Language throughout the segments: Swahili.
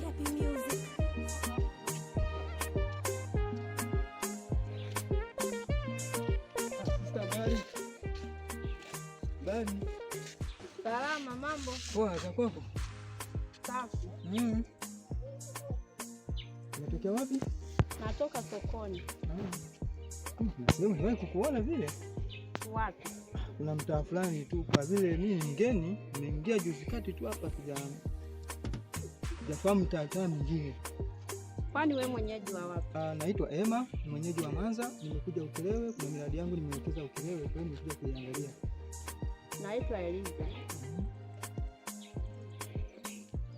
Happy Music. Habari. Habari. Salama, mambo? Poa, za kwako? Safi. Unatokea wapi? Natoka sokoni. Kama kuna sehemu niliwahi kukuona vile. Wapi? Kuna mtaa fulani tu, kwa vile mimi ni mgeni, nimeingia juzi kati tu hapa, sijafahamu mtaa mingine. Kwani wewe mwenyeji wa wapi? Naitwa Emma, ni mwenyeji wa Mwanza, nimekuja Ukerewe, kuna miradi yangu nimewekeza Ukerewe, kwa hiyo nimekuja kuiangalia. Naitwa Eliza.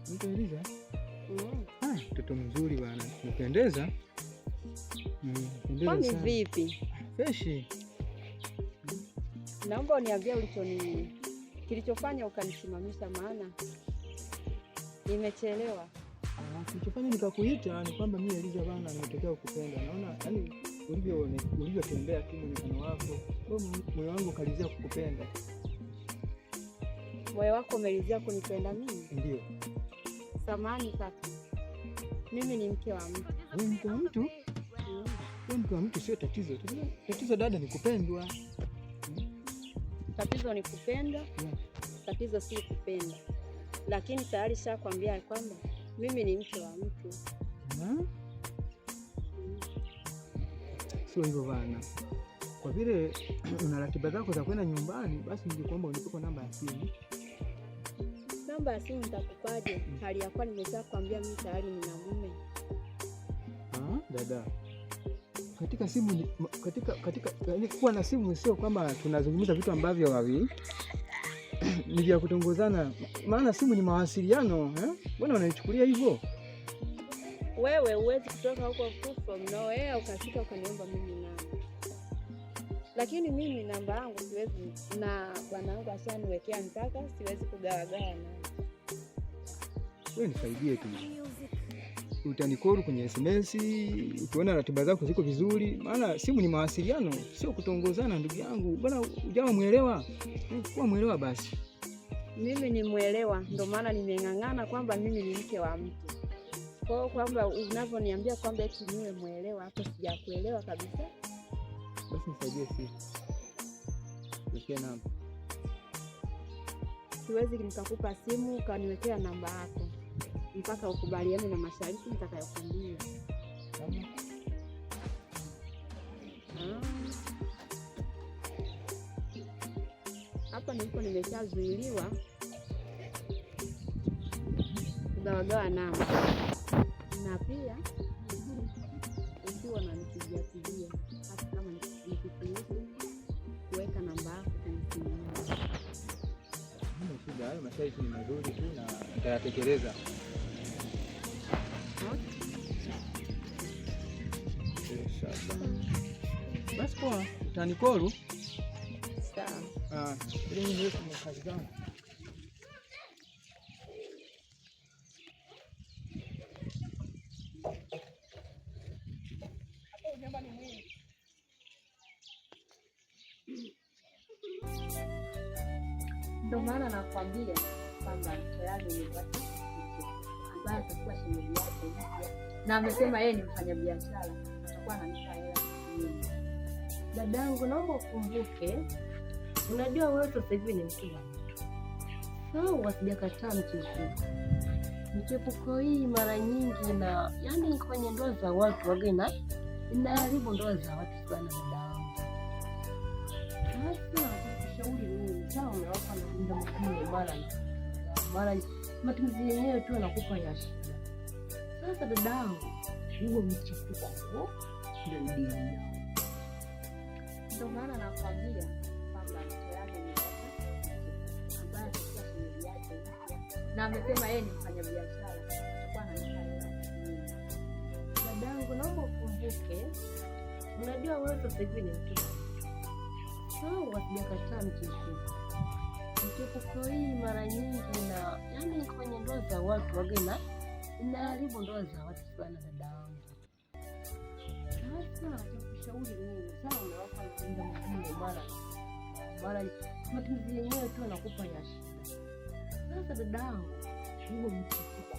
Naitwa Eliza? Mm. Mtoto mzuri bwana, umependeza. Kwani vipi? Freshi. Naomba uniambie kilichofanya ukanisimamisha, maana nimechelewa. Kilichofanya nikakuita ni kwamba mimi Eliza bana, nimetokea kukupenda. Naona yani ulivyotembea tu muonekano wako, kwa moyo wangu ukalizia kukupenda. Moyo wako umelizia kunipenda mimi? Ndio. Samahani kaka, mimi ni mke wa mtu. Wewe mke wa mtu? Wewe mke wa mtu sio tatizo. Tatizo dada ni kupendwa. Tatizo ni kupendwa. Yeah. Tatizo si kupenda, lakini tayari shakwambia kwamba mimi ni mke wa mtu. Sio hivyo bana. Kwa vile una ratiba zako za kwenda nyumbani, basi ningekuomba unipe namba ya simu. Namba ya simu nitakupaje? Hali ya kuwa nimeshakwambia mimi tayari nina mume. Dada, katika simu, katika yaani kuwa na simu sio kwamba tunazungumza vitu ambavyo havi ni vya kutongozana, maana simu ni mawasiliano eh? Mbona unaichukulia hivyo? Wewe huwezi kutoka huko from nowhere ukafika ukaniomba mimi namba, lakini mimi namba yangu siwezi, na bwana wangu ashaniwekea mpaka siwezi kugawagawa namba. Wewe nisaidie tu, utanikoru kwenye SMS ukiona ratiba zako ziko vizuri, maana simu ni mawasiliano, sio kutongozana. Ndugu yangu, mbona hujawa mwelewa? Kuwa mwelewa basi. Mimi ni mwelewa, ndio maana nimeng'ang'ana kwamba mimi ni mke wa mtu. Kwa hiyo kwamba unavyoniambia kwamba eti niwe mwelewa, hapo sijakuelewa kabisa. Basi nisaidie simu, niwekee namba. Siwezi nikakupa simu ukaniwekea namba yako mpaka ukubaliane na masharti nitakayokuambia. Hapa nilipo nimeshazuiliwa kugawagawa namba, na pia ukiwa unanipigia pigia hata kama nikikuruhusu kuweka namba yako kwenye simu yangu. Hamna shida, hayo masharti ni mazuri tu na nitayatekeleza. Basi poa, utanikoru. Sawa. Ili niende kwenye kazi zangu. Ndio maana nakwambia kwamba tayari nimepata mke ambaye atakuwa shemeji yake mpya, na amesema yeye ni mfanyabiashara, atakuwa ananipa hela nyingi. Dadangu, naomba ukumbuke, unajua wewe sasa hivi ni mke wa mtu. Sawa, sijakataa mchepuko. Michepuko hii mara nyingi na yani kwenye ndoa za watu waga inaharibu ndoa za watu sana dadangu. Sasa nakushauri mimi, sawa, mume wako anakuinda matumizi mara matumizi yenyewe tu anakupa ya shida. Sasa dadangu, huo mchepuko huo ndio dili yao. Ndio maana nakwambia kwamba tayari nimepata mke ambaye atakuwa shemeji yake mpya, na amesema yeye ni mfanyabiashara, atakuwa ananipa hela nyingi. Dadangu, naomba ukumbuke, unajua wewe sasa hivi ni mke wa mtu. Sawa, sijakataa mchepuko. Michepuko hii mara nyingi na yani kwenye ndoa za watu waga inaharibu ndoa za watu sana dadangu. Sasa nakushauri mimi, sawa, mume wako anakuinda matumizi mara mara matumizi yenyewe tu anakupa ya shida. Sasa dadangu, huo mchepuko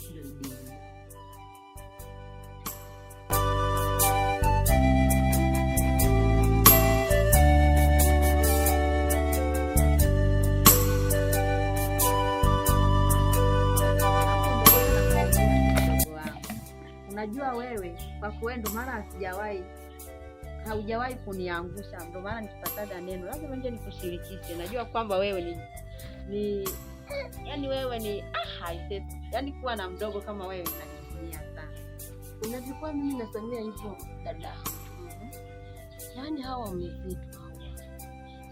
ndio deni. Unajua wewe kwako wewe ndo maana sijawahi haujawahi kuniangusha, ndo maana nikipataga neno lazima nje nikushirikishe. Najua kwamba wewe ni yani wewe ni yani kuwa na mdogo kama wewe inajivunia sana. Unavyokuwa mimi nasamia hivyo dada. Yaani hawa wamezetu hawa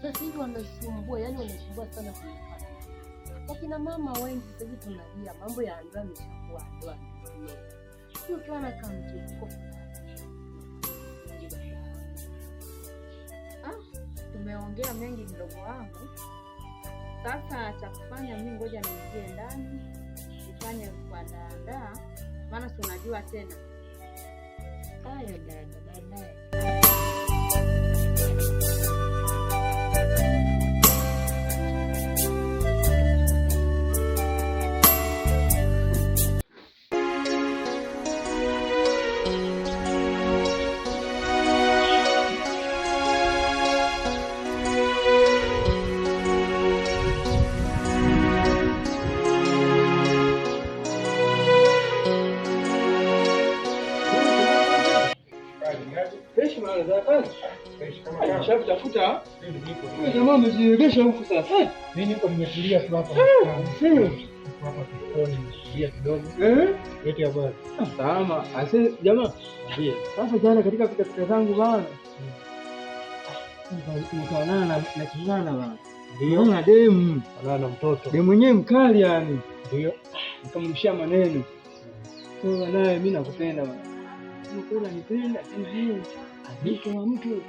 sasa hivi wanasumbua, yani wanasumbua sana kwenye familia. Wakina mama wengi sasa hivi tunalia mambo ya ndoa imeshakuwa ndoa. Sio ukiwa na kamchepuko fulani. Tumeongea mengi mdogo wangu. Sasa cha kufanya mimi ngoja niingie ndani nifanye kuandaa, maana si unajua tena. Haya dada, baadaye. Tafuta. Wewe jamaa umejiegesha huku sasa. Mimi niko nimetulia tu hapa. Niko hapa kikoni nimetulia kidogo. Lete habari. Salama. Ase jamaa. Ndiyo. Sasa jana katika pita zangu bana. Nikaonana na kingana bana. Ndio. Na demu. Onana na mtoto. Demu mwenyewe mkali yani. Ndio. Nikamrushia maneno. Sasa naye mimi nakupenda bana. Nakupenda nipenda sema yeye. Mke wa mtu.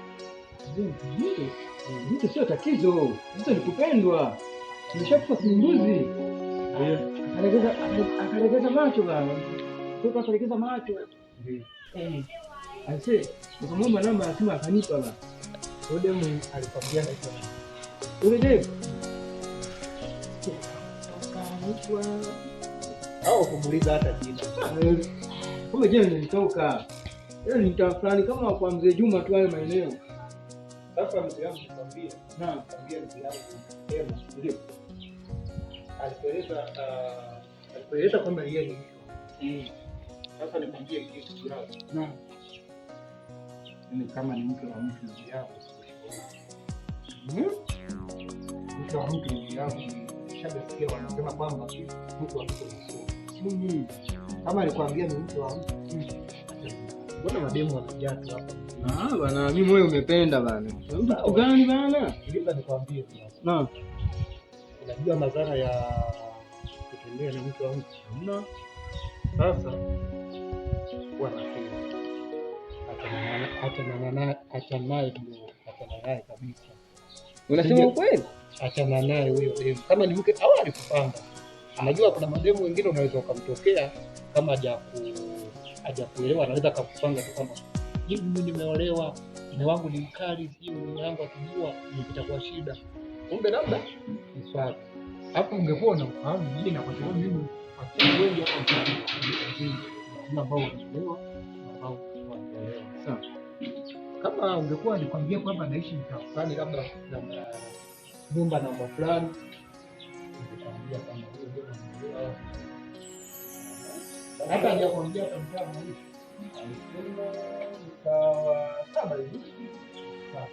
Mtu sio tatizo, mtu ni kupendwa. Nimeshakufa kimbuzi. Ndio. Akalegeza macho bana. Mtoto akalegeza macho. Ndio. Ase, nikamwomba namba ya simu akanipa bana. Yule demu alikwambia anaitwa nani? Yule demu. Akaitwa au kumuuliza hata jina. Kumbe jina lilitoka. Yule ni mtaa fulani kama kwa mzee Juma tu hayo maeneo. Sasa mzee wangu nikwambie, Naam, nikwambie ndugu yangu Ema, ndio. Alikueleza kwamba yeye ni mtu. Sasa nikwambie kitu ndugu yangu. Naam. Mimi kama ni mke wa mtu ndugu yangu sikushukuru. Mke wa mtu ndugu yangu nishasikia wanasema kwamba mke wa mtu ni sumu. Kama alikwambia ni mke wa mtu, mbona mademu wamejaa tu hapa? Ah bana, mimi moyo umependa bana. Mtu gani bana? Sikiliza nikwambie sasa. Naam. Unajua madhara ya kutembea na mke wa mtu? Hamna. Sasa kuwa makini. Achana naye kidogo, achana naye kabisa. Unasema ukweli? Achana naye huyo demu. Kama ni mke au alikupanga. Unajua kuna mademu wengine unaweza ukamtokea kama hajakuelewa, anaweza akakupanga tu kama hivi, mimi nimeolewa, mume wangu ni mkali, sijui mume wangu akijua itakuwa shida. Kumbe labda ni swali. Hapo ungekuwa unamfahamu jina, kwa sababu mimi watu wengi hapa mtaani ambao wanaolewa na ambao hawajaolewa. Sawa. Kama ungekuwa alikwambia kwamba anaishi mtaa fulani, labda namba nyumba namba fulani, ningekwambia kwamba huyo ndio ameolewa. Hata hajakwambia hata mtaa anaishi. Alisema mtaa wa 7 hivi. Sawa.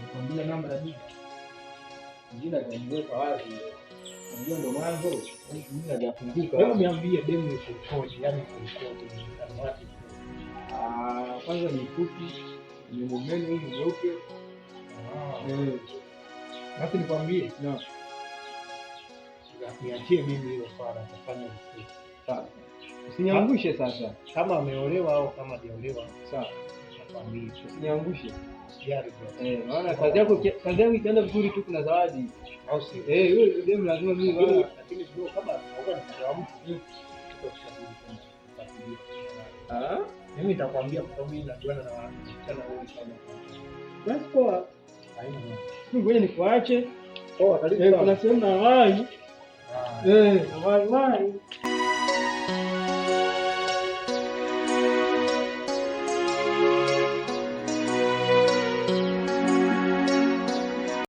Nikwambia namba ya jina. Jina hajaniweka wazi. Unajua ndo mwanzo, jina hajafunguka. Wewe niambie demu iko ikoje, yani iko ikoje, mtazamo wake ikoje? Kwanza ni mfupi, ni mnene hivi mweupe. Basi nikwambie, Naam. niachie mimi hilo swala, nitafanya research. Sawa. Usiniangushe sasa. Kama ameolewa au kama hajaolewa, Sawa. nitakwambia. Usiniangushe. Usijali bro. Maana kazi yako ikienda vizuri tu kuna zawadi. Au sio? Yule demu lazima mimi bwana. Lakini bro, kama anaoga na mke wa mtu, tuko ushahidi kwamba kufuatilia. Ah? Mimi nitakwambia kwa sababu mimi najuana na wasichana wengi sana. Basi poa. Haina noma. Mimi ngoja nikuache. Poa, karibu Eh, kuna sana. sehemu na wahi. Ah. Eh, na wahi wahi.